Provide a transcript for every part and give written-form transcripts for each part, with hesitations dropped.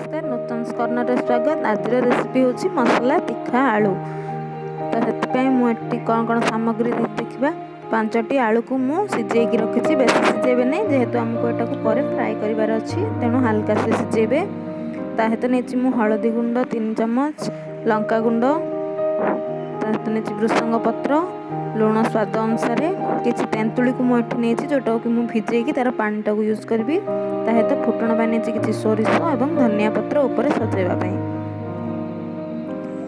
ନମସ୍କାର, ନୂତନ କର୍ଣ୍ଣରରେ ସ୍ୱାଗତ। ଆଜିର ରେସିପି ହେଉଛି ମସଲା ତୀଖା ଆଳୁ। ତ ସେଥିପାଇଁ ମୁଁ ଏଠି କ'ଣ କ'ଣ ସାମଗ୍ରୀ ଦେଖିବା। 5ଟି ଆଳୁକୁ ମୁଁ ସିଝେଇକି ରଖିଛି। ବେଶୀ ସିଝେଇବେ ନାହିଁ, ଯେହେତୁ ଆମକୁ ଏଟାକୁ ପରେ ଫ୍ରାଏ କରିବାର ଅଛି, ତେଣୁ ହାଲକା ସେ ସିଝେଇବେ। ତା ସହିତ ନେଇଛି ମୁଁ ହଳଦୀ ଗୁଣ୍ଡ 3 ଚାମଚ, ଲଙ୍କା ଗୁଣ୍ଡ, ତା ସହିତ ନେଇଛି ଭୃସଙ୍ଗ ପତ୍ର, ଲୁଣ ସ୍ୱାଦ ଅନୁସାରେ, କିଛି ତେନ୍ତୁଳିକୁ ମୁଁ ଏଠି ନେଇଛି ଯେଉଁଟାକୁ ମୁଁ ଭିଜେଇକି ତା'ର ପାଣିଟାକୁ ୟୁଜ୍ କରିବି। ତା ସହିତ ଫୁଟଣ ପାଇଁ ନେଇଛି କିଛି ସୋରିଷ ଏବଂ ଧନିଆ ପତ୍ର ଉପରେ ସଜେଇବା ପାଇଁ।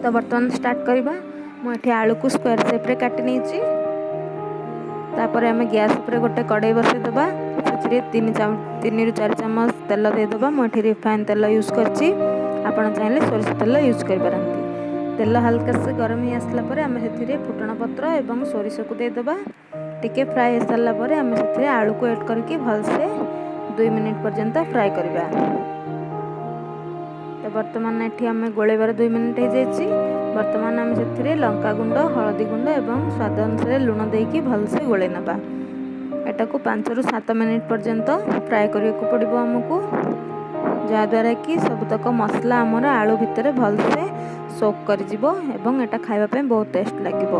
ତ ବର୍ତ୍ତମାନ ଷ୍ଟାର୍ଟ କରିବା। ମୁଁ ଏଠି ଆଳୁକୁ ସ୍କୋୟାର ସେପ୍ରେ କାଟି ନେଇଛି। ତାପରେ ଆମେ ଗ୍ୟାସ୍ ଉପରେ ଗୋଟେ କଡ଼େଇ ବସାଇଦେବା। ସେଥିରେ 3ରୁ 4 ଚାମଚ ତେଲ ଦେଇଦେବା। ମୁଁ ଏଠି ରିଫାଇନ୍ ତେଲ ୟୁଜ୍ କରିଛି, ଆପଣ ଚାହିଁଲେ ସୋରିଷ ତେଲ ୟୁଜ୍ କରିପାରନ୍ତି। ତେଲ ହାଲକା ସେ ଗରମ ହେଇ ଆସିଲା ପରେ ଆମେ ସେଥିରେ ଫୁଟଣ ପତ୍ର ଏବଂ ସୋରିଷକୁ ଦେଇଦେବା। ଟିକେ ଫ୍ରାଏ ହେଇସାରିଲା ପରେ ଆମେ ସେଥିରେ ଆଳୁକୁ ଏଡ଼୍ କରିକି ଭଲସେ 2 ମିନିଟ୍ ପର୍ଯ୍ୟନ୍ତ ଫ୍ରାଏ କରିବା। ତ ବର୍ତ୍ତମାନ ଏଠି ଆମେ ଗୋଳେଇବାର 2 ମିନିଟ୍ ହେଇଯାଇଛି। ବର୍ତ୍ତମାନ ଆମେ ସେଥିରେ ଲଙ୍କା ଗୁଣ୍ଡ, ହଳଦୀ ଗୁଣ୍ଡ ଏବଂ ସ୍ୱାଦ ଅନୁସାରେ ଲୁଣ ଦେଇକି ଭଲସେ ଗୋଳେଇ ନେବା। ଏଟାକୁ 5ରୁ 7 ମିନିଟ୍ ପର୍ଯ୍ୟନ୍ତ ଫ୍ରାଏ କରିବାକୁ ପଡ଼ିବ ଆମକୁ, ଯାହାଦ୍ୱାରା କି ସବୁତକ ମସଲା ଆମର ଆଳୁ ଭିତରେ ଭଲସେ ସୋକ୍ କରିଯିବ ଏବଂ ଏଟା ଖାଇବା ପାଇଁ ବହୁତ ଟେଷ୍ଟ ଲାଗିବ।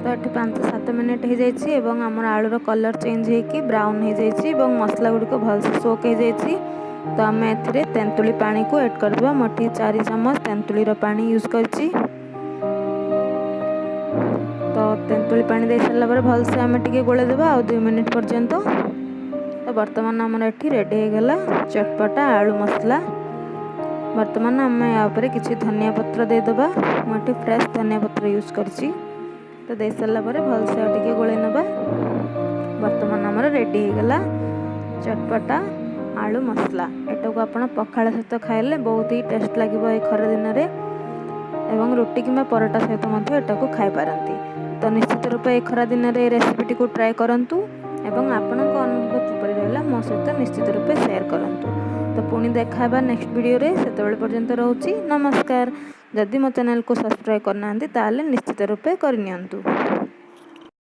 ତ ଏଠି 5-7 ମିନିଟ୍ ହେଇଯାଇଛି ଏବଂ ଆମର ଆଳୁର କଲର୍ ଚେଞ୍ଜ ହେଇକି ବ୍ରାଉନ୍ ହେଇଯାଇଛି ଏବଂ ମସଲା ଗୁଡ଼ିକ ଭଲସେ ସୋକ୍ ହେଇଯାଇଛି। ତ ଆମେ ଏଥିରେ ତେନ୍ତୁଳି ପାଣିକୁ ଏଡ଼୍ କରିଦେବା। ମୁଁ ଏଠି 4 ଚାମଚ ତେନ୍ତୁଳିର ପାଣି ୟୁଜ୍ କରିଛି। ତ ତେନ୍ତୁଳି ପାଣି ଦେଇ ସାରିଲା ପରେ ଭଲସେ ଆମେ ଟିକେ ଗୋଳେଇ ଦେବା ଆଉ 2 ମିନିଟ୍ ପର୍ଯ୍ୟନ୍ତ। ତ ବର୍ତ୍ତମାନ ଆମର ଏଠି ରେଡ଼ି ହେଇଗଲା ଚଟପଟା ଆଳୁ ମସଲା। ବର୍ତ୍ତମାନ ଆମେ ୟା ଉପରେ କିଛି ଧନିଆ ପତ୍ର ଦେଇଦେବା। ମୁଁ ଏଠି ଫ୍ରେଶ୍ ଧନିଆ ପତ୍ର ୟୁଜ୍ କରିଛି। ତ ଦେଇ ସାରିଲା ପରେ ଭଲସେ ଆଉ ଟିକେ ଗୋଳେଇ ନେବା। ବର୍ତ୍ତମାନ ଆମର ରେଡ଼ି ହେଇଗଲା ଚଟପଟା ଆଳୁ ମସଲା। ଏଟାକୁ ଆପଣ ପଖାଳ ସହିତ ଖାଇଲେ ବହୁତ ହି ଟେଷ୍ଟ ଲାଗିବ ଏ ଖରା ଦିନରେ, ଏବଂ ରୁଟି କିମ୍ବା ପରଟା ସହିତ ମଧ୍ୟ ଏଟାକୁ ଖାଇପାରନ୍ତି। ତ ନିଶ୍ଚିତ ରୂପେ ଏ ଖରା ଦିନରେ ଏ ରେସିପିଟିକୁ ଟ୍ରାଏ କରନ୍ତୁ ଏବଂ ଆପଣଙ୍କ ଅନୁଭବ କିପରି ରହିଲା ମୋ ସହିତ ନିଶ୍ଚିତ ରୂପେ ସେୟାର କରନ୍ତୁ। ତ ପୁଣି ଦେଖା ହେବା ନେକ୍ସଟ ଭିଡ଼ିଓରେ, ସେତେବେଳେ ପର୍ଯ୍ୟନ୍ତ ରହୁଛି, ନମସ୍କାର। ଯଦି ମୋ ଚ୍ୟାନେଲକୁ ସବସ୍କ୍ରାଇବ୍ କରିନାହାନ୍ତି ତାହେଲେ ନିଶ୍ଚିତ ରୂପେ କରିନିଅନ୍ତୁ।